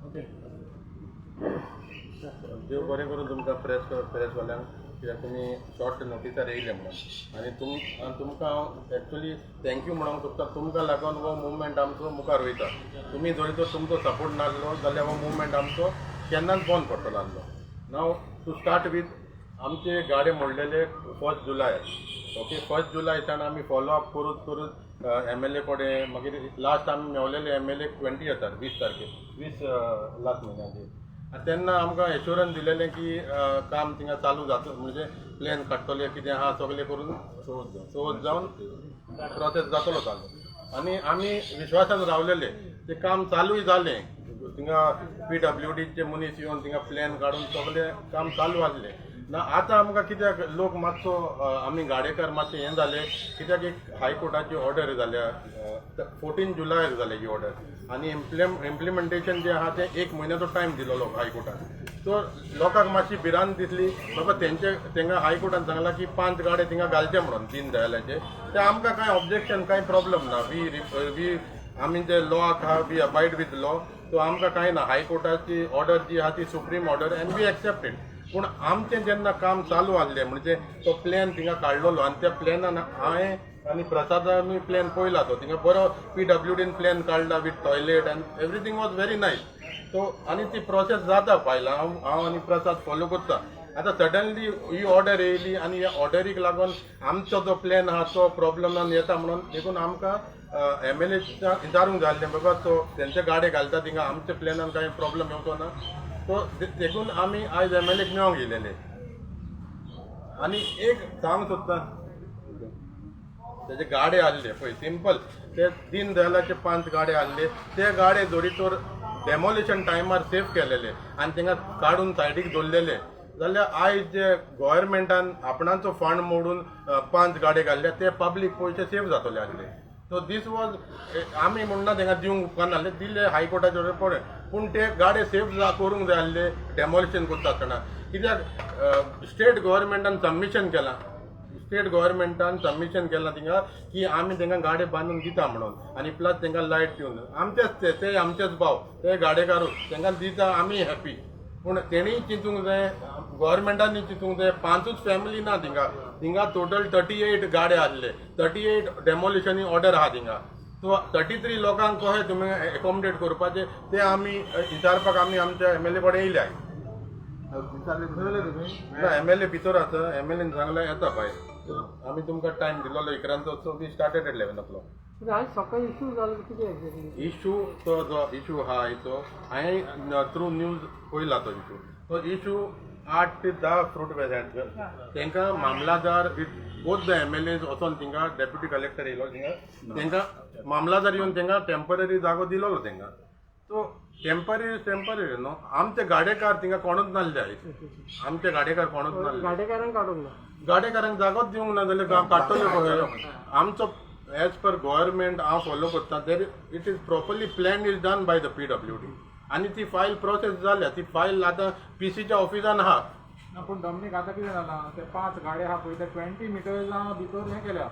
Okay. देव बरें करूं तुमकां प्रेसवाल्यांक, कित्याक तुमी शॉर्ट नोटिसार येयले म्हणून. आनी तुमकां हांव एक्चुली thank you म्हणूंक सोदता. तुमकां लागून हो मुवमेंट आमचो मुखार वयता. तुमी जरी तर तुमचो सपोर्ट नासलो जाल्यार हो मुवमेंट आमचो केन्नाच बंद पडटलो आसलो. नाव टू स्टार्ट वीथ, आमचे गाडे मोडलेले 1 जुलय, ओके. 1 जुलय सावन आमी फॉलो अप करूत करूत एमएलए कडेन, मागीर लास्ट आमी मेवलेले एमएलए 20 येतात, 20 तारखेर, 20 लास्ट म्हयन्याचे. आनी तेन्ना आमकां एश्योरन्स दिलेलें की काम थिंगा चालू जाता, म्हणजे प्लॅन काडटले, कितें आहा सगळें करून चवथ जावन प्रोसेस जातलो चालू. आनी आमी विश्वासान रावलेले. तें काम चालूय जालें. थिंगा पीडब्ल्यूडीचे मनीस येवन थिंगा प्लॅन काडून सगळें काम चालू आसलें ना. आतां आमकां कित्याक लोक मातसो आमी गाडेकार मातशे हें जाले, कित्याक एक हायकोर्टाची ऑर्डर जाल्या. 14 जुलयाक जाल्या ही ऑर्डर आनी इम्प्लिमेंटेशन जें आहा तें एक म्हयन्याचो टायम दिलोलो हायकोर्टान. सो लोकांक मातशी भिरांत दिसली, बाबा तेंचे तेंका हायकोर्टान सांगलां की पांच गाडे थिंगा घालचे म्हणून दीन दयालाचे. ते आमकां कांय ऑब्जेक्शन, कांय प्रॉब्लम ना. We we आमी जे लॉक आहा, we abide with law. So आमकां कांय ना. हायकोर्टाची ऑर्डर जी आहा ती supreme order and we accepted. पूण आमचें जेन्ना काम चालू आहलें, म्हणजे तो प्लॅन थिंगा काडलेलो आनी त्या प्लॅनान हांवें आनी प्रसादानूय प्लॅन पळयला. तो थिंगा बरो पीडब्ल्यूडीन प्लॅन काडला with toilet and everything was very nice. So आनी ती प्रोसेस जाता फायला. हांव आनी प्रसाद फॉलो करता. आतां सडनली ही ऑर्डर येयली आनी ह्या ऑर्डरीक लागून आमचो जो प्लॅन आहा तो प्रॉब्लमान येता म्हणून देखून आमकां एमएलए विचारूंक जाय आसलें, बाबा तो तेंचे गाडे घालता थिंगा, आमच्या प्लॅनान कांय प्रॉब्लम येवचो ना. सो देखून आमी आयज एमएलएक मेळोंक येयलेले. आनी एक सांगूंक सोदता, तेजे गाडे आहले पळय, सिंपल, ते दीन दयालाचे पांच गाडे आहले. ते गाडे जरी तर डेमोलिशन टायमार सेफ केलेले आनी तांकां काडून सायडीक दवरलेले जाल्यार आयज जे गोवोरमेंटान आपणाचो फंड मोडून पांच गाडे घाल्ले, ते पब्लीक पयशे सेफ जातले आसले. सो दीस वॉज, आमी म्हणना तांकां दिवंक उपकारना आसले, दिले हायकोर्टाचे पळय, पूण ते गाडे सेफ करूंक जाय आसले डेमोलिशन करता आसतना, कित्याक स्टेट गोवोरमेंटान सबमिशन केलां. स्टेट गव्हर्मेंटान सबमिशन केलां थिंगा की आमी तांकां गाडे बांदून दिता म्हणून आनी प्लस तांकां लायट दिवन. आमचेच ते, ते आमचेच भाव, ते गाडेकारूच, तांकां दिता आमी हॅपी. पूण तेणीय चिंतूंक जाय, गव्हर्मेंटानूय चिंतूंक जाय. पांचूच फॅमिली ना थिंगा. थिंगा टोटल 38 गाडे आहले. 38 डेमोलिशनी ऑर्डर आहा थिंगा. सो 33 लोकांक कशें तुमी एकोमोडेट करपाचें तें आमी विचारपाक आमी आमच्या एमएलए कडेन येयल्या. मेळले तुमी? ना, एमएलए भितर आसा. एमएलएन सांगलें येता भायर. आमी तुमकां time दिलोलो 11चो, so we started at 11 o'clock. आज सकाळी इशू जालो कितें एक्झॅक्टली? इशू, तो जो इशू आहा आयचो, हांवें थ्रू न्यूज पळयला तो इशू. तो इशू 8 ते 10 फ्रूट वेजंट तांकां मामलादार with both the MLAs वचोन थिंगा, डेप्युटी कलेक्टर येयलो थिंगा, तांकां मामलादार येवन तांकां टेंपररी जागो दिलोलो तांकां. सो टेंपररी टेंपररी न्हू. आमचे गाडेकार थिंगा कोणूच नासले आयज. आमचे गाडेकार कोणूच नासले. गाडेकारांक काडूंक ना? गाडेकारांक जागोच दिवंक ना जाल्यार काडटले कशे? आमचो एज पर गव्हर्मेंट हांव फॉलो करता, there it is properly plan is done by the PWD आनी ती फायल प्रोसेस जाल्या. ती फायल आतां पीसीच्या ऑफिसान आहा. ना, पूण डॉमनीक, आतां कितें जालां, ते पांच गाडे आहा पळय, ते 20 मिटर्सां भितर हें केल्या,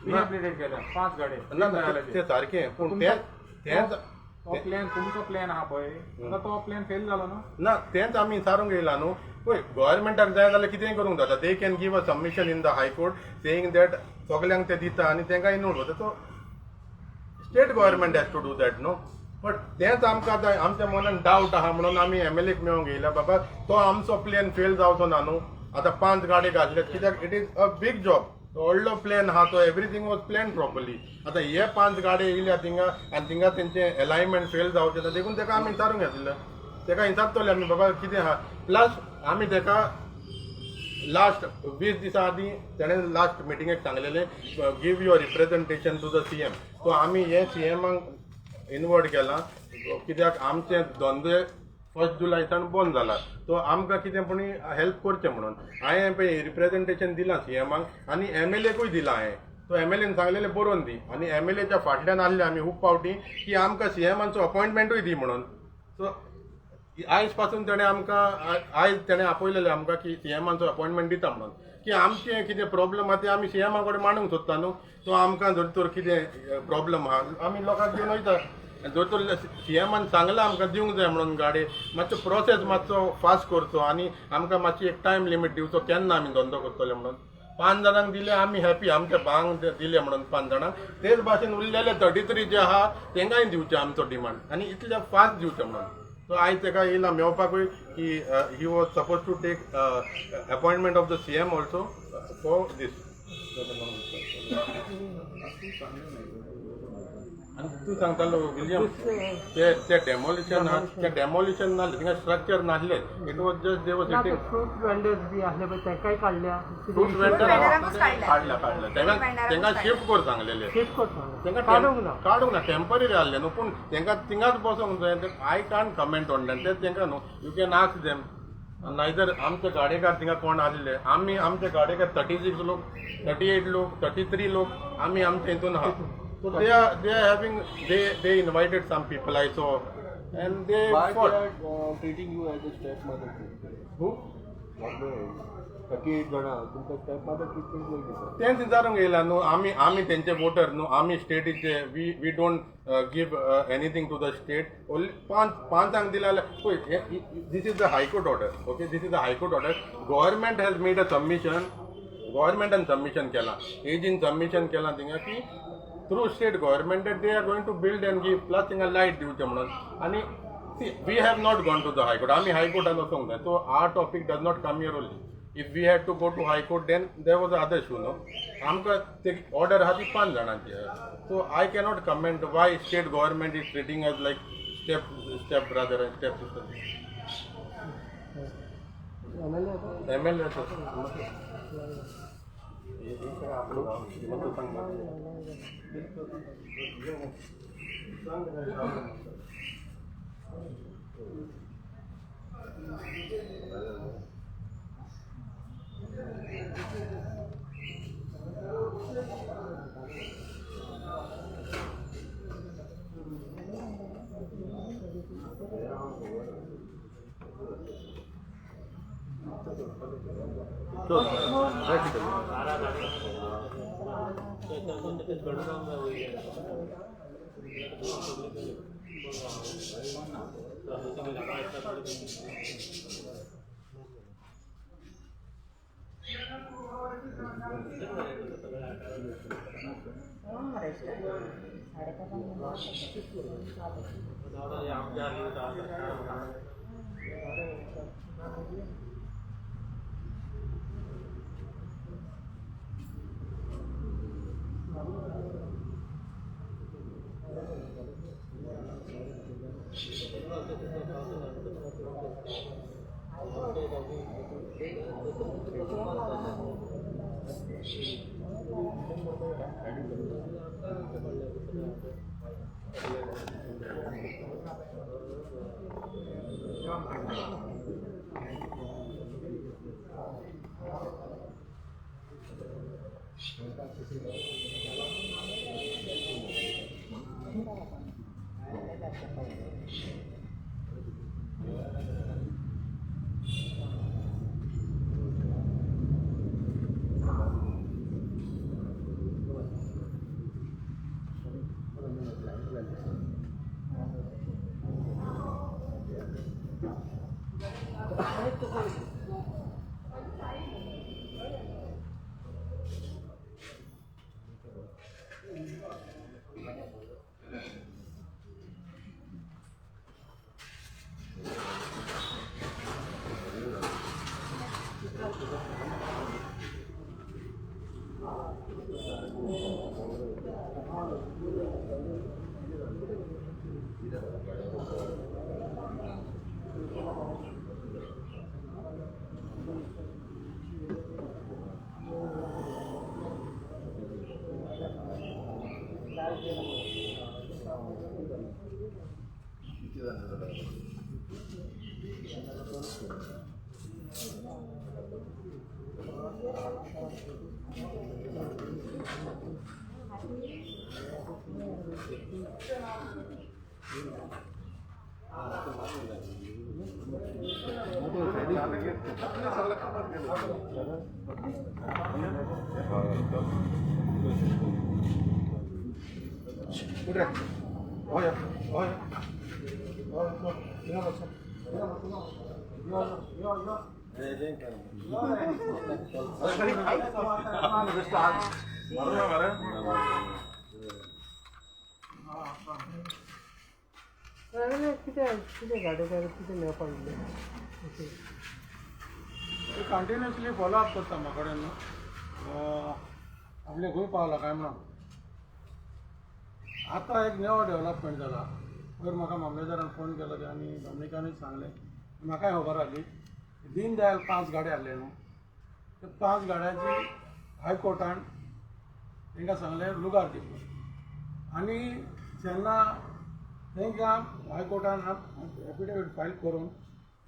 रिहेबिलिटेट केल्या पांच गाडे. ना ना, ते सारकें, पूण तें तेंच तो प्लॅन, तुमचो प्लॅन आहा पळय, आतां तो प्लॅन फेल जालो न्हू. ना, तेंच आमी विचारूंक येयला न्हू. पळय, गव्हर्मेंटाक जाय जाल्यार कितेंय करूंक जाता. They can give a submission in the high court saying that सगल्यांक ते दिता आनी तांकां इनवॉल्व जाता. So state government has to do that न्हू. बट तेंच आमकां आतां आमच्या मनान डावट आहा म्हणून आमी एमएलएक मेळोंक येयला, बाबा तो आमचो प्लॅन फेल जावचो ना न्हू. आतां पांच गाडी घातल्यात, कित्याक it is a big job. तो व्हडलो प्लॅन आहा तो, everything was plan properly. आतां हे पांच गाडी येयल्या थिंगा आनी थिंगा तेंचे एलायनमेंट फेल जावचें ना, देखून तेका आमी विचारूंक येतले. तेका विचारतले आमी, बाबा कितें आहा. प्लस आमी तेका लास्ट 20 दिसां आदीं तेणें लास्ट मिटिंगेक सांगलेलें, give your representation to the CM. So आमी हे सीएमाक इनवर्ड केलां, कित्याक आमचे धंदे 1 जुलय सावन बंद जाला, सो आमकां कितें पूण हेल्प करचें म्हणून हांवें पळय रिप्रेझेंटेशन दिलां सीएमाक आनी एमएलएकूय दिलां हांवें. सो एमएलएन सांगलेलें बरोवन दी आनी एमएलएच्या फाटल्यान आहले आमी खूब फावटी की आमकां सीएमाचो अपॉयंटमेंटूय दी म्हणून. सो आयज पासून तेणें आमकां, आयज तेणें आपयलेलें आमकां की सीएमाचो अपॉयंटमेंट दिता म्हणून, की आमचें कितें प्रॉब्लम आहा तें आमी सीएमा कडेन मांडूंक सोदता न्हू. सो आमकां जर तर कितें प्रॉब्लम आहा, आमी लोकांक घेवन वयता. जर तर सीएमान सांगलां आमकां दिवंक जाय म्हणून गाडी, मातसो प्रोसेस मातसो फास्ट करचो आनी आमकां मातशी एक टायम लिमीट दिवचो केन्ना आमी धंदो करतले म्हणून. 5 जाणांक दिले आमी हॅपी, आमच्या भांग दिले म्हणून 5 जाणांक. तेच भाशेन उरलेले 33 जे आहा तेंकांय दिवचे आमचो डिमांड आनी इतले फास्ट दिवचे म्हणून. सो आयज तेका येयला मेवपाकूय की he was suppose to take appointment of the CM also for this. आनी तूं सांगतालो विलियम, ते ते डेमोलिशन, ते डेमोलिशन नासलें, थिंगा स्ट्रक्चर नासलें. It was just they was ना, ते सिटींग. फ्रूट वेंडर्स बी आसले पळय, तांकांय काडल्या. फ्रूट वेंडर वेंडरांकूच काडल्या. काडल्या काडल्या, तेंकां वेंडरांकूच तेंकां काडल्या. शिफ्ट कर सांगलेले. शिफ्ट करता, तेंकां काडूंक ना. काडूंक ना, टेम्पररी आहले न्हू, पूण तेंकां थिंगाच बसोंक जाय. I can't comment on that. ते तेंकां न्हू, you can ask them. Neither आमचे गाडेकार थिंगा कोण आहले, आमी आमचे गाडेकार 36 लोक, 38 लोक, 33 लोक आमी आमचे हितून आहा. So they are having, they invited some people I saw and they Why they fought. are treating you as a stepmother? Who? 38 जाणां तुमकां स्टेपमदर ट्रिटमेंट कशी दिता? तेंच विचारूंक येयला न्हू. आमी आमी तेंचे वोटर न्हू, आमी स्टेटीचे. We don't give anything to the state. Only 5 5 दिले जाल्यार पळय, this is the high court order, okay? This is the high court order. Government has made a submission. गव्हर्मेंटान सबमिशन केलां, एजीन सबमिशन केलां थिंगा की through state government they are going to build and give, plus थिंगा light दिवचें म्हणून. आनी see, we have not gone to the high court. आमी हायकोर्टान वचोंक जाय. So our topic does not come here only. If we had to go to high court, then there was other issue न्हू. आमकां ते order आहा ती 5 जाणांची आहा. So I cannot comment why state government is treating us like step brother and step sister. MLA आता. M L A. हय हय कितें कितें गाडयेकार कितें मेळपाक लागलें? कंटिन्युअसली फॉलो अप करता म्हाका कडेन न्हू आपले खंय पावला काय म्हणून. आतां एक नवो डेवलपमेंट जाला. पयर म्हाका मामलेदारान फोन केलो आनी डॉमनिकानूय सांगलें, म्हाकाय खबर आहली दीन दयाल 5 गाडे आहले न्हू, ते 5 गाड्यांची हायकोर्टान तांकां सांगलें लुगार दी म्हणून. आनी जेन्ना तांकां हायकोर्टान एफिडेवीट फायल करून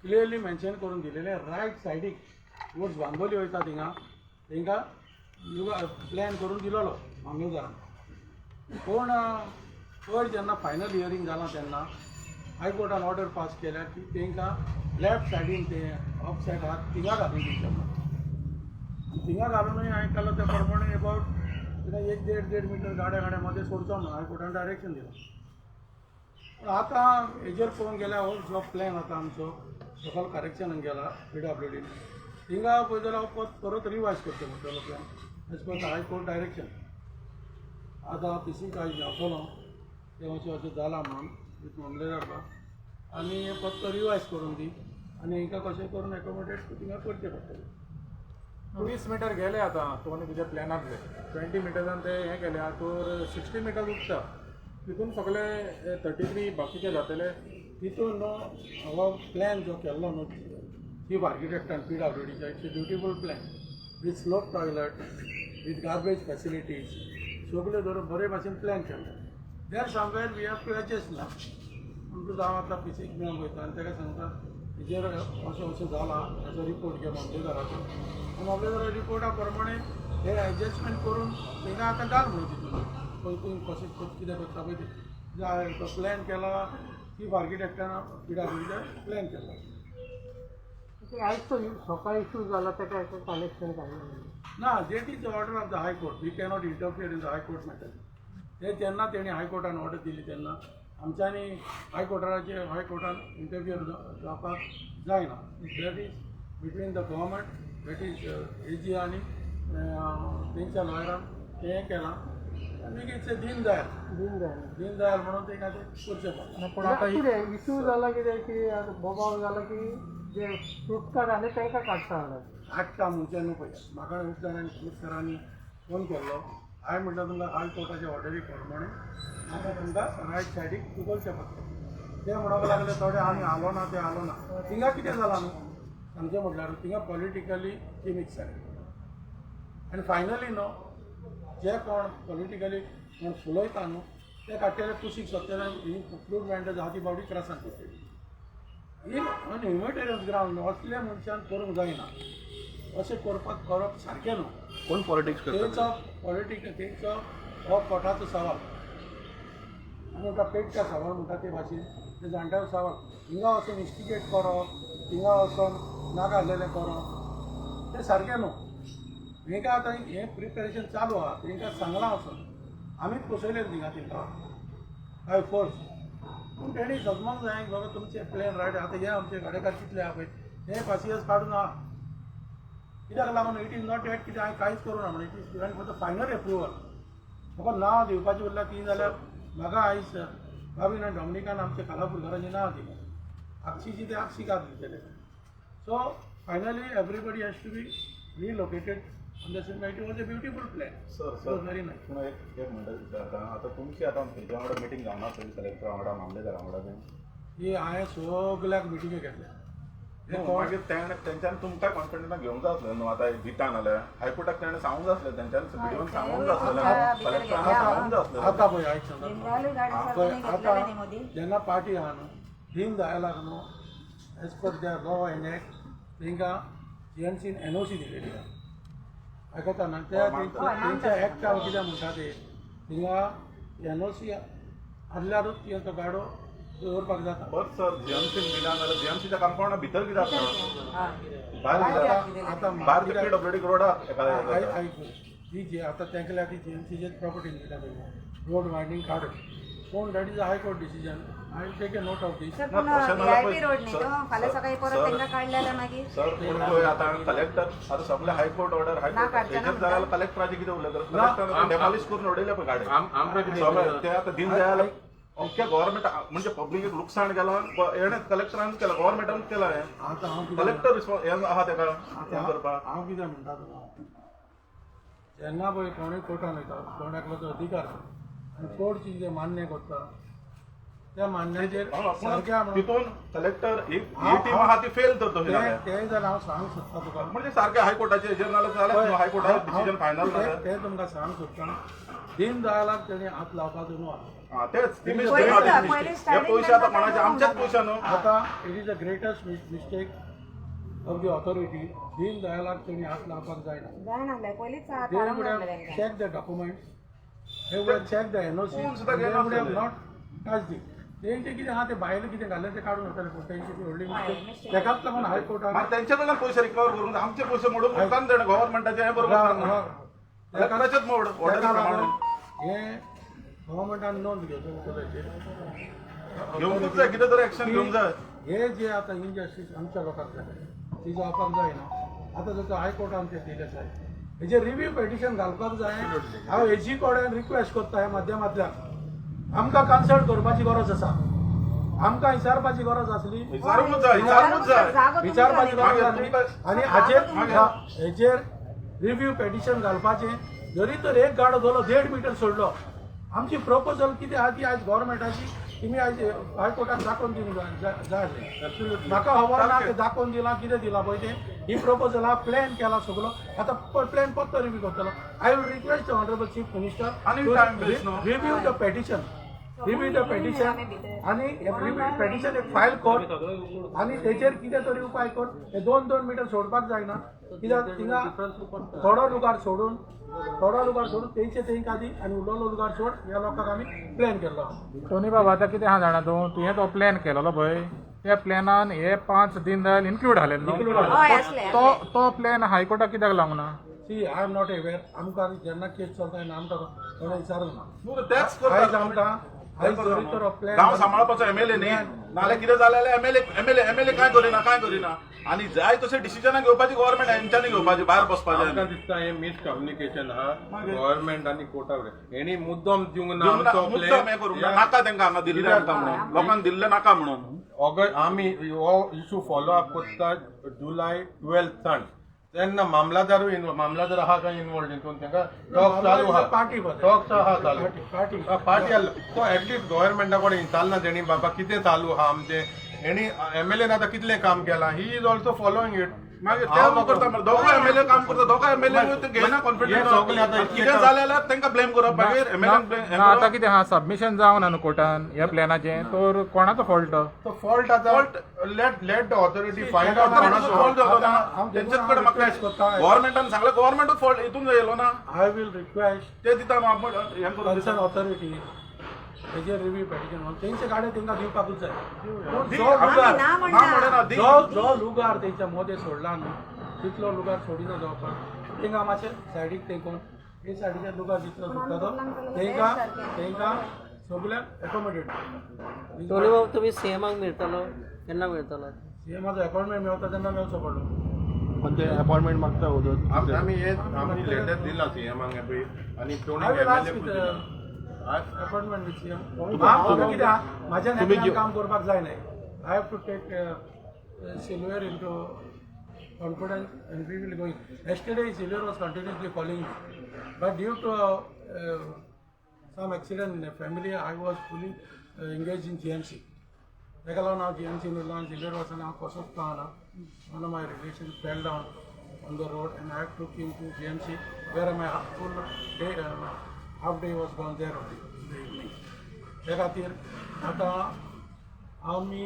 क्लियरली मेन्शन करून दिलेलें रायट सायडीक रोड्स बांबोली वयता थिंगा तांकां लुगार प्लॅन करून दिलोलो मामलेदारान. पूण पयर जेन्ना फायनल हियरींग जालां तेन्ना हायकोर्टान ऑर्डर पास केल्या की तांकां लेफ्ट सायडीन ते ऑफ सायड आहा थिंगा घालून दिवचें म्हणून. थिंगा घालूनय हांवें केलो ते प्रमाणे एबावट एक देड देड मिटर गाड्या गाड्या मदें सोडचो म्हणून हायकोर्टान डायरेक्शन दिलां. पूण आतां हेजेर पळोवंक गेल्यार हो जो प्लॅन आतां आमचो सकयल करेक्शनाक गेला पी डब्ल्यू डीन, थिंगा पळय जाल्यार हो परत रिवायज करचें पडटलो plan as per the high court direction. आतां पी सी आयज मेळटलो तें अशें अशें जालां म्हणून विथ मामलेदार आनी फक्त रिवायज करून दी आनी हेंकां कशें करून एकोमोडेट थिंगा करचें पडटलें. 20 मिटर गेले आतां तूं आनी तुज्या प्लॅनांतले 20 मिटर्सान ते हें केले तर 60 मिटर उरता, तितून सगळे 33 बाकीचे जातले. तितून न्हू हो प्लॅन जो केल्लो न्हू चीफ आर्किटेक्टान पी डब्ल्यू डीच्या, it's a beautiful plan with slope toilet with garbage facilities सगळ्यो धरून बरे भाशेन प्लॅन केल्लो. There somewhere we have to adjust ना. म्हणटकूच हांव आतां पीसीक मेळूंक वयता आनी ताका सांगता हेजेर अशें अशें जालां, हाचो रिपोर्ट घे मामलेदाराचो आनी मामलेदारा रिपोर्टा प्रमाणे हे एडजस्टमेंट करून तांकां आतां घाल म्हणून तितून पळय तूं कशें कितें करता पळय तें. तो प्लॅन केला चीफ आर्किटेक्टान पी डब्ल्यू डीचा प्लॅन केला. आयज तो सकाळी इशू जाला ताका कनेक्शन काय ना, that is the order of the high court. We cannot interfere in the high court matter. ते जेन्ना तेणी हायकोर्टान ऑर्डर दिली तेन्ना आमच्यांनी हायकोर्टाचे हायकोर्टान इंटरफियर जावपाक जायना. That is between the government, that is AG आनी तेंच्या लॉयरान तें हें केलां आनी it's a Deen Dayal Deen Dayal Deen Dayal म्हणून तेंकां तें करचें पडटा. पूण आतां कितें इशू जाला कितें की बोबाव जाला की जे फ्रूट कार्ड आसले तांकां काडटा म्हणून हाडटा म्हणचे न्हू पळय म्हाका खूब जाणांनी खूब सरांनी फोन केल्लो. हांवें म्हटलें तुमकां हायकोर्टाचे ऑर्डरी प्रमाणे आतां तुमकां रायट सायडीक करचें पडटलें. ते म्हणपाक लागले थोडे आमी आलो ना ते आलो ना. थिंगा कितें जालां न्हू सांगचें म्हटल्यार थिंगा पॉलिटिकली ती मिक्स जाली आनी फायनली न्हू जे कोण पॉलिटिकली कोण फुलयता न्हू ते काडटले कुशीक सोदतले ही फ्रूट वेंडर्स आहा ती बावडी त्रासान पडटली. ही ऑन ह्युमॅनिटेरियन ग्रावंड न्हू असल्या मनशान करूंक जायना, अशें करपाक करप सारकें न्हू. कोण पॉलिटिक्स करता? तेचो पॉलिटिकल तेचो हो कोटाचो सवाल आमी म्हणटा पेटच्या सवाल म्हणटा ते भाशेन ते जाणट्याचो सवाल. हिंगा वचून इन्स्टिगेट करप, थिंगा वचून नाका आसलेलें करप तें सारकें न्हू. हेंकां आतां हें प्रिपेरेशन चालू आहा, तेंकां सांगलां वचून आमीच बसयलें थिंगा तेंकां बाय फोर्स. पूण तेणी समजूंक जाय की बाबा तुमचें प्लॅन रायट. आतां हे आमचे गाडेकार कितले आहा पळय हे पासियेंस काडून आहा. कित्याक लागून it is not that कितें हांवें कांयच करूं ना म्हणून, it is given for the final approval. म्हाका नांव दिवपाचें उरल्यार ती जाल्यार म्हाका आयज बाबीन आनी डॉमिनिकान आमच्या खालापूरकारांची नांव दिलें, आक्षीची ते आक्षीकार दितले. So finally everybody has to be relocated on the same. It was a beautiful plan. Sir it sir was very nice. पूण एक एक म्हणटा विचारता आतां तुमची आतां हेच्या वांगडा मिटींग जावना थंय कलेक्टरा वांगडा मामलेदारा वांगडा बीन ही हांवें सगल्याक मिटिंग्यो घेतल्या. हे कोण मागीर तेणें तेंच्यान तुमकां कॉन्फिडन्स घेवंक जाय आसलें न्हू. आतां दिता नाल्यार हायकोर्टाक तेणें सांगूंक जाय आसलें, तेंच्यान सीडीओन सांगूंक जाय आसलें, कलेक्टरान सांगूंक जाय आसलें. आतां पळय आयक सांगता पळय आतां जेन्ना पार्टी आहा न्हू दीन दयालाक न्हू as per the law and act तांकां जीएमसीन एनओसी दिलेली आहा. आयकता ना? त्या तेंच्या एक्टान कितें म्हणटा ते थिंगा एनओसी आसल्यारूच तो गाडो दवरपाक जाता. बरें सर, जीएमसीन दिना जाल्यार जीएमसीच्या कंपाउंडा भितर कित्याक ना? भायर कित्याक? आतां भायर ते पीडब्ल्यूडी रोडाक एखाद्या आयक ही जी आतां तेंकल्या ती जीएमसीचेच प्रॉपर्टी दिता पळय रोड वायडनींग काडून पूण that is a high court decision. I will take a note of this. Sir ना, पूण तशें व्ही नाल्यार I P पळय, रोड न्ही सर, तो फाल्यां सकाळी परत सर, तांकां काडले जाल्यार मागीर सर, पूण पळय आतां कलेक्टर आतां सगळे हायकोर्ट ऑर्डर, ना हायकोर्ट काडचे ना हेजेर म्हणटा. जाल्यार कलेक्टराचें कितें उलयता? कलेक्टरान डेमॉलिश करून उडयले पळय गाडे आमकां कितें सगळे. ते आतां दीनदयाल अमक्या गव्हर्मेंट म्हणजे पब्लिकेक लुकसाण केलां, हेणें कलेक्टरान केलां, गव्हर्मेंटान केलां हें. आतां हांव कितें कलेक्टर हे आहा तेका हें करपाक. हांव कितें म्हणटा तुका, जेन्ना पळय कोणूय कोर्टान वयता, कोण एकल्याचो अधिकार आसा आनी कोर्ट कितें मान्य करता त्या मान्याचेर हय, पूण सारकें म्हणून तितून कलेक्टर ही टीम आहा ती फेल तर तशी जाल्यार. तें जाल्यार हांव सांगूंक सोदता तुका. म्हणजे सारकें हायकोर्टाचें हेजेर नाल्यार जाल्यार हायकोर्टाचें डिसिजन फायनल नाल्यार. तें तुमकां सांगूंक सोदता, दीनदयालाक तेणी हात लावपाचो न्हू आहा. हा, तेच ती पयलीं मिस्टेक आहा ती पयलीं मिस्टेक. हे starting पयशे आतां तांकां कोणाचे, आमचेच पयशे न्हू. आतां it is the greatest mistake of the authority. दीनदयालाक तेणी हात लावपाक जायना. जायनासलें पयलींच They थारोवंक would have लागलें तांकां. checked the documents, they would have checked the NOC, कोण सुद्दां and they would have घेनासलेले. not touched it. तेंचे कितें आहा ते भायले कितें घाल्लें तें काडून वताले, पूण तेंची ती व्हडली मिस्टेक. तेकाच लागून हायकोर्टान मागीर तेंचे कडल्यान पयशे रिकवर करून आमचे पयशे मोडून उपकान जाणा गव्हर्मेंटाचें हें बरोबर ना. कलेक्टराचेच मोड ऑर्डर तेका प्रमाणे. लागून हें गव्हर्मेंटान नोंद घेवचो पडटलो. घेवंकूच जाय, कितें तरी एक्शन घेवंक जाय. हे जे आतां इनजस्टीस आमच्या लोकांक जालें ती जावपाक जायना. आतां जसो हायकोर्टान ते दिलें जाय, हेजेर रिव्यू पिटिशन घालपाक जाय. हांव हेजी कडेन रिक्वेस्ट करता ह्या माध्यमांतल्यान, आमकां कन्सल्ट करपाची गरज आसा, आमकां विचारपाची गरज आसली, विचारूंकूच जाय, विचारूंकूच जाय. जागो तुमचो विचारपाची न्ही. गरज मागीर आसली तुमकां- आनी हाचेर हेजेर रिव्यू पिटिशन घालपाचें. जरी तर एक गाडो धरलो, 1.5 मिटर सोडलो, आमची प्रपोजल कितें आहा ती आयज गव्हर्मेंटाची तुमी आयज हायकोर्टाक दाखोवन दिवंक जाय जाय आसलें. म्हाका खबर ना तें दाखोवन दिलां कितें दिलां पळय तें. ही प्रपोजल आहा, प्लॅन केला सगलो, आतां प्लॅन परतो रिव्यू करतलो. I will request the honourable chief minister आनी time waste न्हू. Review the petition, review the petition आनी रिव्यू पेटिशन एक फायल कर आनी तेचेर कितें तरी उपाय कर. हे 2-2 मिटर सोडपाक जायना, कित्याक थिंगा थोडो लुगार सोडून, थोडो लुगार सोडून तेंचे तेंकां दी आनी उरलेलो लुगार सोड. ह्या लोकांक आमी प्लॅन केल्लो आहा. टोनी बाबा, आतां कितें आहा जाणा तूं, तुवें तो प्लॅन केलेलो पळय, त्या प्लॅनान हे 5 दीन दयाल इन्क्लूड आसले न्हू. हय आसलें. तो तो प्लॅन हायकोर्टाक कित्याक लावंक ना? See, I am not aware. आमकां जेन्ना केस चलता तेन्ना आमकां कोणें विचारूंक ना. न्हू, तेच आयज करता. आमकां आयज जरी तर प्लॅन गांव सांबाळपाचो एमएलए न्ही, नाल्यार कितें जालें जाल्यार एमएलए एमएलए एमएलए काय करिना, काय करिना. आनी जाय तशें डिसिजनां घेवपाची गव्हर्मेंट हेंच्यांनी घेवपाची, भायर बसपाचें. आमकां दिसता हें मिसकम्युनिकेशन आहा गव्हर्मेंट आनी कोर्टा कडेन. हेणी मुद्दम दिवंक ना दिवंक ना, आमचो मुद्दम हें करूंक ना. नाका तेंकां हांगा दिल्लें आमकां म्हणून, लोकांक दिल्लें नाका म्हणून. ऑगस्ट आमी हो इशू फॉलो अप करता जुलय 12 सावन. तेन्ना मामलादारूय इनवॉल्व, मामलादार आहा काय इनवॉल्व हितून, तांकां टॉक चालू आहा. पार्टी टॉक्स आहा चालू. पार्टी पार्टी आसलो तो एटलिस्ट गव्हर्मेंटा कडेन विचारना तेणी, बाबा कितें चालू आहा आमचें. हेणी एमएलएन आतां कितलें काम केलां, he is also following it. मागीर ते करता मरे, दोगां एमएलए काम करता, दोगां एमएलए घेयना हे सगळे आतां कॉन्फिडन्स. इतलें कितें काम- जालें जाल्यार तांकां ब्लेम करप, मागीर एमएलए. ना, आतां कितें आहा, सबमिशन जावना न्हू कोर्टान ह्या प्लॅनाचें, तर कोणाचो फॉल्ट? तो फॉल्ट आतां let let the authority find out कोणाचो फॉल्ट जालो ना हांव तेंचेच कडेन म्हाका request करता. गव्हर्मेंटान सांगलें, गव्हर्मेंटूच फॉल्ट हितून येयलो ना. I will request ते दिता न्हू आपूण हें करून दिता. कन्सर्न ऑथॉरिटी हेजेर रिव्यू पिटिशन तेंचे गाडे तेंकां दिवपाकूच जाय. पूण दी, जो आमकां लुगार ना म्हणना. ना म्हणना, दी. जो जो लुगार तेंच्या मोदें सोडला न्हू तितलो लुगार सोडिना जावपाक. तेंकां मातशें सायडीक तेंकोन हे सायडीचे लुगार जितलो सुट्टा तो तेंकां तेंकां सगल्यांक एकोमोडेट. टोनी बाब, तुमी सीएमाक मेळटलो केन्ना मेळटलो? सीएमाचो अपॉयंटमेंट मेळटा तेन्ना मेळचो पडलो. पण ते अपॉइंटमेंट मागता उदक. आमी हे आमी लेटर दिला सीएमाक पळय आनी I will ask Tony with, MLA appointment with CM. म्हाका कितें आहा, म्हाज्या नेत्यान काम करपाक जायना. I have to take Silveira into confidence and we will going. Yesterday Silveira was continuously calling, but due to some accident in family I was fully engage in GMC. ताका लागून हांव जीएमसीन उरलो आनी सिल्वेर वचून हांव कसोच पावना. One of my relation fell down on the road and I took him to GMC, where my full day, half day was gone there only in the evening. ते खातीर आतां आमी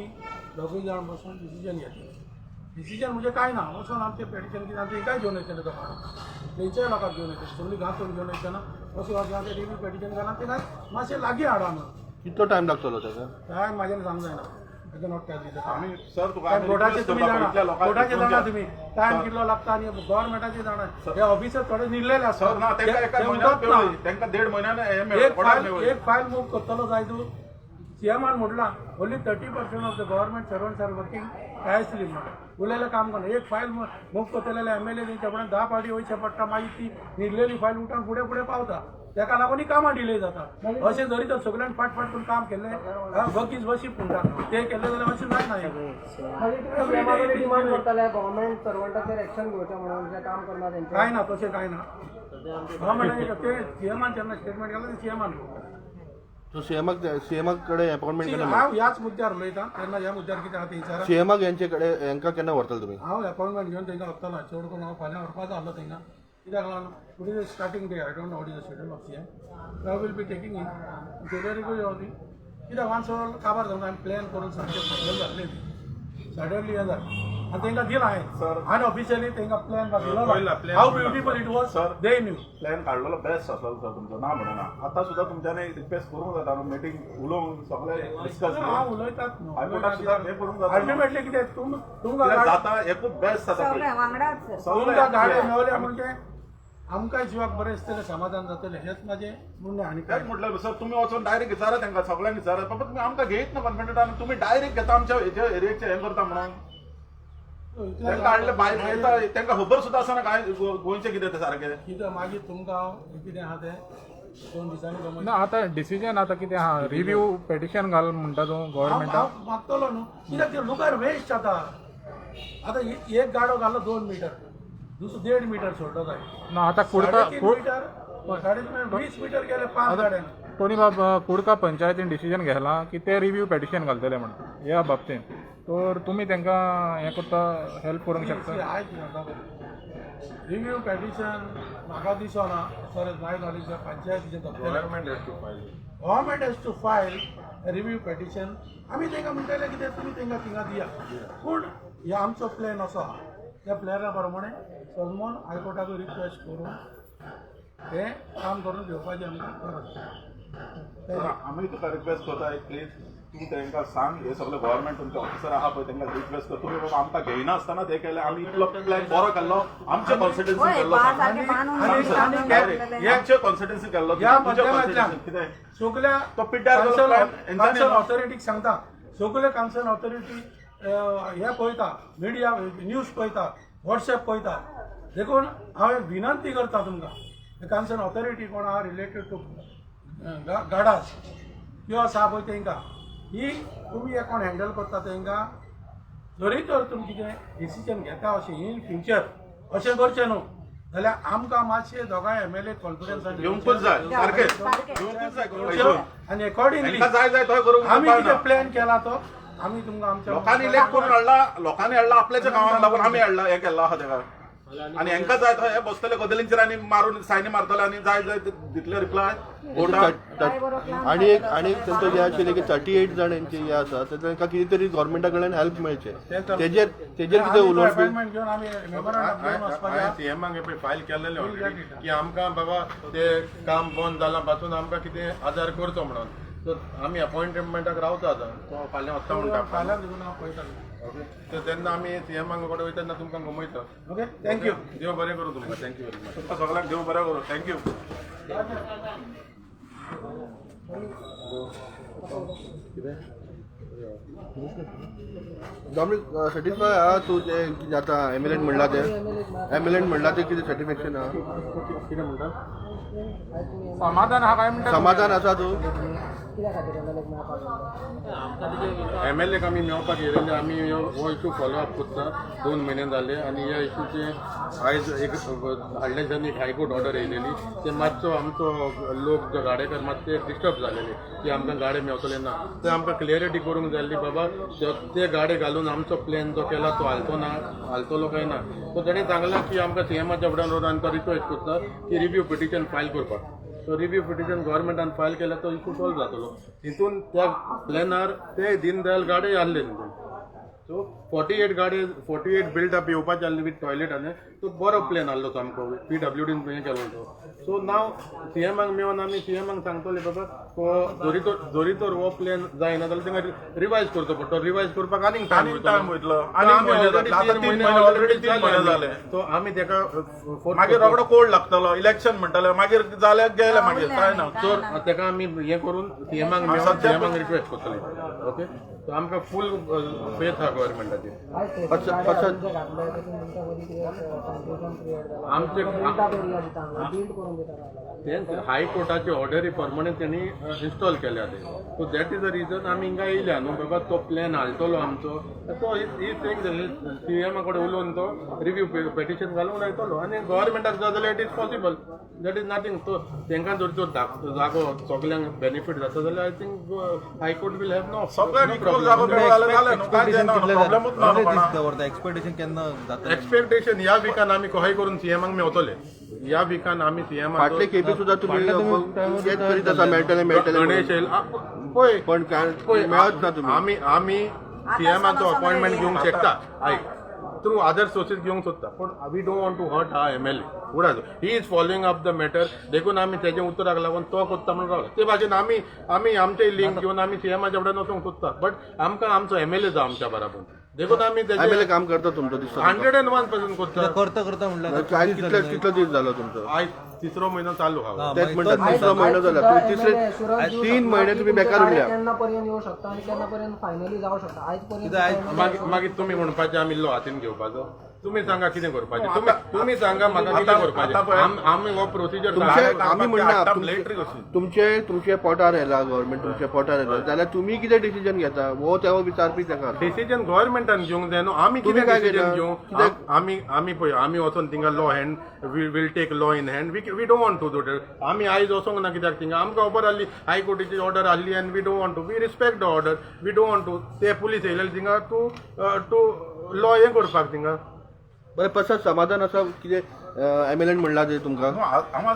दोगूय जाण बसून डिसिजन घेतलें. डिसिजन म्हणजे कांय ना, वचून आमचें पेटिशन कितें आमचें काय घेवन येतले तो माणूस, थंयच्याय लोकांक घेवन येतले, सगळीं गांतून घेवन येतना वचून वचून ते रिव्यू पेटिशन घाला, ते मातशें लागीं हाडा म्हणून. कितलो टायम लागतलो ताका? काय म्हाज्यान सांगूंक जायना. I cannot tell you. आमी सर तुका आमी कोर्टाचे रिक्वेस्ट तुमी करता जाणा, इतल्या लोकांक कोर्टाचे जाणा तुमच्या- तुमी टायम सर, कितलो लागता आनी गव्हर्मेंटाचे जाणा, हे ऑफिसर थोडे निरलेले आसता. सर ना, तांकां एका ते म्हयन्यान उठत ना. मेळ्ळी, तांकां देड म्हयन्यान हें मेळ्ळें, एक order file मेळ्ळी. एक फायल मूव करतलो जाय तूं सीएमान म्हटलां only 30% of the government servants are working tirelessly म्हणून. उरलेलें काम करना. एक फायल मूव करतले जाल्यार एमएलए तेंच्या फुड्यान 10 फावटी वयचें पडटा, मागीर ती निर्लेली फायल उठून फुडें फुडें पावता, तेका लागून ही कामां डिले जाता. अशें जरी तर सगळ्यान फाट फाट करून काम केल्लें, वर्क is worship म्हणटा तें केल्लें जाल्यार अशें जायना. मागीर तुमी सीएमा कडेन डिमांड करताले गव्हर्मेंट सर्वंटाचेर एक्शन घेवचें म्हणून, जे काम करना तेंचेर? कांय ना, तशें कांय ना. गव्हर्मेंटान ते सीएमान जेन्ना स्टेटमेंट केलां तें सीएमान. सो सीएमाक कडेन अपॉइंटमेंट केन्ना मेळटली? हांव ह्याच मुद्द्यार उलयतां तेन्ना ह्या मुद्द्यार कितें आहा तें विचारा. सीएमाक यांचे कडेन हांकां केन्ना व्हरतले तुमी? हांव अपॉइंटमेंट घेवन तांकां वतलो, चड करून हांव फाल्यां व्हरपाचो आसलो तांकां, कित्याक लागून today is starting day, I don't know what is the schedule of CM. I will be taking in जेलरीकूय येवं दी, कित्याक वान सगळो काबार जावन हांवें प्लॅन करून सामकें फायनल जाल्लें, सडनली हें जालें आनी तांकां दिलां हांवें. सर. हांवें ऑफिशियली तांकां प्लॅन पळयला, दाखयलो, plan how पळयला. Beautiful it was, sir. They knew. Plan काडलेलो बेस्ट आसलेलो सर तुमचो, ना म्हणना. आतां सुद्दां तुमच्यानी रिक्वेस्ट करूंक जाता न्हू, मिटींग उलोवंक सगळें डिस्कस हांव उलयतात न्हू. हायकोर्टाक सुद्दां हें करूंक जाता न्हू. अल्टिमेटली कितें तुमकां कित्याक जाता हें खूब बेस्ट जाता सगळे पळय. वांगडाच सर. सगळें तुमकां गाडयो मेवल्या म्हणजे आमकांय जिवाक बरें दिसतलें, समाधान जातलें, हेंच म्हाजें म्हणणें आनी काय. तेंच म्हटलें सर, तुमी वचून डायरेक्ट विचारा तांकां, सगळ्यांक विचारा बाबा तुमी आमकां घेयत ना कॉन्फिडंट आनी तुमी डायरेक्ट घेता आमच्या हेच्या एरियेचे हें करता म्हणून. तांकां हाडले भायर येता, तांकां खबर सुद्दां आसना काय गोंयचें कितें तें सारकें. कितें मागीर तुमकां हांव कितें आहा तें 2 दिसांनी जमयता. ना, आतां डिसिजन आतां कितें आहा, रिव्यू पेटिशन घाल म्हणटा तूं गव्हर्मेंटाक? हांव मागतलो न्हू, कित्याक ते लुगार वेस्ट जाता. आतां एक गाडो घालो 2 मिटर, दुसरो 1.5 मिटर सोडलो जाय. ना, आतां कुडका 3.5 मिटर, 3.5 20 मिटर गेले 5 गाड्यांनी. टोनी बाब, कुडका पंचायतीन डिसिजन घेतलां की ते रिव्यू पेटिशन घालतले म्हणून ह्या बाबतीन, तर तुमी तांकां हें करता, हेल्प करूंक शकता? आयज म्हणटा, रिव्यू पेटिशन म्हाका दिसना सर, my knowledge पंचायतीचें दफ्तर. Government has to file. Government has to file review petition. आमी तांकां म्हणटले कितें तुमी तांकां थिंगा दिया, पूण हे आमचो प्लॅन असो आहा, त्या प्लॅना प्रमाणे सलमोन हायकोर्टाकूय रिक्वेस्ट करून हें काम करून घेवपाचें आमकां गरज आसा. सर, आमी तुका रिक्वेस्ट करता एक, प्लीज तूं तांकां सांग, हे सगळे गव्हर्मेंट तुमचे ऑफिसर आहा पळय तांकां रिक्वेस्ट कर तुमी बाबा आमकां घेयनासतना ते केले, आमी इतलो प्लॅन बरो केल्लो, आमचे कॉन्स्टिट्युन्सी होय, केल्लो. पांच सारकें बांदून आणि बांदून आमचे कॉन्स्टिट्युन्सी केल्लो, ह्या तुमच्या माध्यमांतल्यान constituency कितें सगल्या तो पिड्ड्यार जालो plan, हेंच्यांनी कन्सर्न न्हू. ऑथॉरिटीक सांगता, सगळे कन्सर्न ऑथॉरिटी हे पळयता, मिडिया न्यूज पळयता, वॉट्सएप पळयता, देखून हांव एक विनंती करता तुमकां, कन्सर्न ऑथॉरिटी कोण आहा रिलेटेड टू गाडास त्यो आसा पळय तेंकां ही तुमी हे कोण हँडल करता तेंकां जरी तर तुमी कितें डिसिजन घेता अशें इन फ्युचर अशें करचें न्हू जाल्यार आमकां मातशें दोगांय एमएलए कॉन्फिडन्सान घेवंकूच जाय सारकें, सारकें. घेवंकूच जाय करून. आनी एकॉर्डिंगली तांकां जाय जाय थंय करूंक आमी उपाय कितें ना. प्लॅन केला तो आमी तुमकां आमच्या लोकांनी इलेक्ट करून हाडला, लोकांनी हाडला आपल्याच्या गांवांक लागून आमी हाडला, हें केल्लो आहा तेका. आनी हेंकां जाय थंय हे बसतले गदलींचेर आनी मारून सायनी मारतले आनी जाय जाय ते दितले रिप्लाय वोटाक. आणि एक आणि एक तेंचो हें आशिल्लें की 38 जाण हेंचे हे आसा, तर तांकां कितें तरी गव्हर्मेंटा कडल्यान हेल्प मेळचें, तेजेर तेजेर कितें उलोवप बी? अपॉइंटमेंट घेवन आमी मेमोरंडम घेवन वचपाचें. हांवें सीएमाक पळय फायल केल्लेलें ऑलरेडी की आमकां बाबा ते काम बंद जालां पासून आमकां कितें आदार करचो म्हणून. सो आमी अपॉयंटमेंटाक रावता आतां, तो फाल्यां वता म्हणटा. फाल्यां देखून हांव पळयतालो. ओके, सो तेन्ना आमी सीएमाक कडेन वयता तेन्ना तुमकां गमयता. Okay, thank you. देव बरें करूं तुमकां. Thank you very much. तुमकां सगळ्यांक देव बरें करूं. Thank you. Dominic, satisfy आहा तूं तें कितें आतां एमएलएन म्हणलां तें, एमएलएन म्हणलां तें कितें सॅटिस्फॅक्शन आहा? कितें म्हणटा? समाधान आहा काय म्हणटा? समाधान आसा तूं? कित्या खातीर एमएलए मेळपाक जाय? एम एल एक आमी मेळपाक येयले, आमी हो इशू फॉलो अप करता 2 म्हयने जाले आनी ह्या इशूचे आयज एक हाडल्या दिसांनी एक हायकोर्ट ऑर्डर येयलेली, ते मातसो आमचो लोक जो गाडेकार मातशे डिस्टर्ब जालेले की आमकां गाडे मेवतले ना, ते आमकां क्लियरिटी करूंक जाय आसली बाबा ते गाडे घालून आमचो प्लॅन जो केला तो हालतो ना, हालतलो काय ना. सो तेणें सांगलां की आमकां सीएमाच्या फुड्यान वचून आमकां रिक्वेस्ट करता की रिव्यू पिटिशन फायल करपाक. सो रिव्यू पिटिशन गव्हर्मेंटान फायल केल्यार तो इशू सॉल्व जातलो. तितून त्या प्लॅनार ते दीनदयाल गाडे आहले तितून. सो 48 गाडी, 48 बिल्ड अप येवपाचे आसले विथ टॉयलेट आनी तो बरो प्लॅन आहलो सामको, पीडब्ल्यूडीन हें केलो तो. सो नाव सीएमाक मेळोन आमी सीएमाक सांगतले, बाबा तो जरी तर हो प्लॅन जायना जाल्यार तांकां रिवायज करचो पडटलो. रिवायज करपाक आनीक टायम. आनीक टायम वयतलो, आनीक म्हयने जातले. आतां 3 म्हयने, ऑलरेडी 3 म्हयने जाले. सो आमी तेका force मागीर रोखडो कोड लागतलो, इलेक्शन म्हणटले, मागीर जाल्यार गेले, मागीर काय ना. सो तेका आमी हें करून सीएमाक मेळोन सीएमाक रिक्वेस्ट करतले. ओके, सो आमकां फूल फेथ आहा गव्हर्मेंटाचेर. आयज अच्छा, अच्छा. घातले, तेतून तुमच्या मदीं कितें कन्फ्युजन क्रिएट जाला? आमचे बिल्ट अप एरिया दिता, बिल्ड करून दिता काय? तेच हायकोर्टाची ऑर्डरी परमनंट तेणी इन्स्टॉल केल्या ते. So that is the reason आमी हिंगा येयल्या न्हू, बाबा तो प्लॅन हालतलो आमचो. तो ही सीएमा कडेन उलोवन तो रिव्यू पेटिशन घालून लायतलो आनी गव्हर्मेंटाक जाय जाल्यार it is possible, that is nothing. तो तांकां जर तो जागो सगल्यांक बेनिफीट जाता जाल्यार I think High Court will have no सगळ्यांक इक्वल जागो मेळ्ळो जाल्यार जालें न्हू, काय प्रॉब्लेमूच ना न्हू कोणाक. दवरता एक्सपेक्टेशन केन्ना जातलें? एक्सपेक्टेशन ह्या विकान आमी कशें करून सीएमाक मेवतले. ह्या विकान आमी सीएमाक फाटले खेपे सुद्धा तुम्ही तेच करीत आसा, मेळटले मेळटले म्हणून. गणेश येयल पळय. पण काय मेळत ना तुम्ही. आमी आमी सीएमाचो अपॉइंटमेंट घेवंक शकता, आयक, थ्रू अदर सोर्सीस घेवंक सोदता, पूण we don't want to hurt our MLA. उडास he is following up the matter, देखून आमी तेजे उतराक लागून तो कोत्ता म्हणून रावला. ते भाशेन आमी आमी आमचे लिंक घेवन आमी सीएमाच्या फुड्यान वचूंक सोदता, बट आमकां आमचो एमएलए जाय आमच्या बराबर, देखून आमी एमएलए तेजे काम करता तुमचो दिसता तुमकां? 101% कोत्ता. करता करता म्हणल्यार काय कितले कितलो दीस जालो तुमचो? आयज तिसरो म्हयनो चालू आहा. तेच म्हणटा, तिसरो म्हयनो जाला. तुम्ही तिसरे 3 म्हयने तुम्ही बेकार उरल्या. केन्ना पर्यंत येऊ शकता आणि केन्ना पर्यंत फायनली जावं शकता? आयज पर्यंत मागीर मागीर तुमी म्हणपाचें आमी लो हातीन घेवपाचो. तुमी सांगा कितें करपाचें, तुमी तुमी सांगा म्हाका कितें करपाचें. आमी हो प्रोसिजर तुमचे आमी म्हणना मिलिटरी कशी. तुमचे तुमचे पोटार येला गव्हर्मेंट, तुमच्या पोटार येला जाल्यार तुमी कितें डिसिजन घेता हो तेवो विचारपी तेका. डिसिजन गव्हर्मेंटान घेवंक जाय न्हू, आमी तुमी कितें काय डिसिजन घेता? घेवं? आमी आमी पळय, आमी वचोन थिंगा law hand, we will take law in hand, we don't want to do that. आमी आयज वचोंक ना कित्याक थिंगा, आमकां खबर आहली हायकोर्टाची ऑर्डर आहली आनी we don't want to, we respect the order, we don't want to. ते पुलीस येयलेले थिंगा टू टू लॉ हें करपाक थिंगा. बरें प्रसाद, समाधान आसा कितें एमएलएन म्हणला ते तुमकां? हांव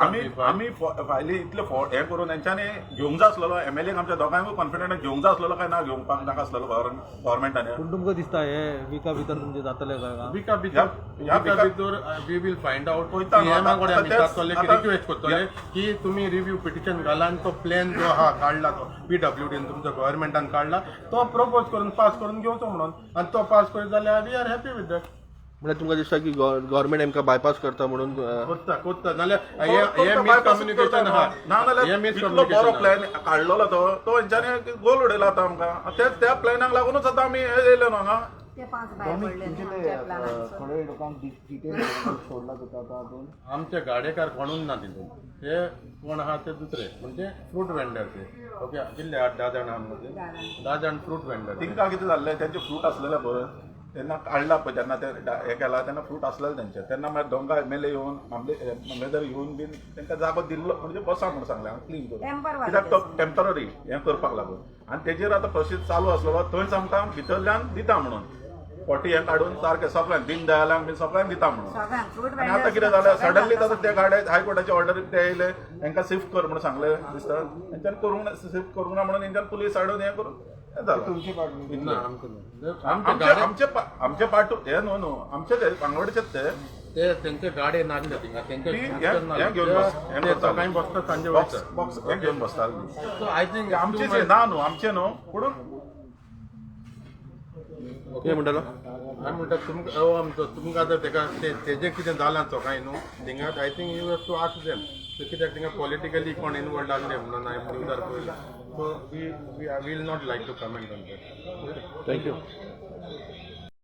आमी आमी फायली इतले हें करून तेंच्यांनी घेवंक जाय आसलेलो एमएलए, आमच्या दोगांकूय कॉन्फिडंट घेवंक जाय आसलेलो काय ना घेवपाक नाका आसलेलो गव्हर्मेंटान? पूण तुमकां दिसता हे विका भितर तुमचें जातलें काय काम? विका भितर ह्या विका भितर we will find out. पळयता न्हू, सीएमा कडेन आमी आतां तेच- जातले की आतां- रिक्वेस्ट करतले की तुमी रिव्यू पिटिशन घाला आनी तो प्लॅन जो आहा काडला तो पीडब्ल्यूडीन, तुमच्या गव्हर्मेंटान काडला तो प्रपोज करून पास करून घेवचो म्हणून. आनी तो पास करीत जाल्यार we are happy with that. म्हणल्यार तुमकां दिसता की गव्हर्मेंट आमकां बायपास करता म्हणून कोत्ता कोत्ता, नाल्यार हे हे मिसकम्युनिकेशन आहा. ना हे जाल्यार इतलो बरो मिसकम्युनिकेशन. प्लॅन काडलेलो तो तो हेंच्यांनी गोल उडयला आतां आमकां. तेच त्या प्लॅनाक लागूनच आतां आमी हे येयले न्हू हांगा. ते पांच भायर पडले न्ही आमच्या प्लॅनाचो. थोडे लोकांक डिटेल सोडला जाता आतां अजून. आमचे गाडेकार कोणूच ना तितून. ते कोण आहा ते दुसरे, म्हणजे फ्रूट वेंडर ते. ओके, कितले, 8-10 जाण आहा मदीं, 10 जाण फ्रूट वेंडर. तिंका कितें जाल्लें, तेंचे फ्रूट आसलेले पळय तेन्ना काडला पळय, जेन्ना ते हें केला तेन्ना फ्रूट आसलेले तेंचे, तेन्ना मागीर दोंगा एमएलए येवन, मामलेदार येवन बीन तांकां जागो दिल्लो, म्हणजे बसा म्हूण सांगलें क्लीन करून. टेंपर. कित्याक तो टेंपररी हें करपाक लागून. आनी तेजेर आतां प्रोसीज चालू आसलेलो, थंयच आमकां भितरल्यान दिता म्हणून 40 हें काडून सारकें सगळ्यांक, दीन दयालांक बीन सगळ्यांक दिता म्हणून. सगळ्यांक फ्रूट. आनी आतां कितें जालें, सडनली आतां ते गाडे हायकोर्टाचे ऑर्डर ते येयले, तांकां शिफ्ट कर म्हणून सांगलें दिसता, तेंच्यांनी करूंक ना, शिफ्ट करूंक ना म्हणून तेंच्यान पुलीस हाडून हें करून हें जालां. तुमची पार्ट ना, आमचें न्हू. आमचे आमचे गाडे आमचे आमचे पार्ट हे न्हू न्हू, आमचे ते वांगडचेच ते. ते तेंचे गाडे नासले थिंगा तेंचे. ती हें हें घेवन बस हें ते सकाळी बसता, सांजे बॉक्स वयता. बॉक्स हें घेवन बसताले. सो I think आमचेच हे ना न्हू, आमचे न्हू पूण. कितें म्हणटालो? हांवें म्हणटा तुमकां हो आमचो तुमकां आतां तेका तेजें कितें जालां सकाळी न्हू थिंगा, I think you have to ask them कित्याक थिंगा पॉलिटिकली कोण इनवॉल्ड आहले म्हणून हांवें न्यूजार पळयलां. So we will not like to comment on that. Thank you.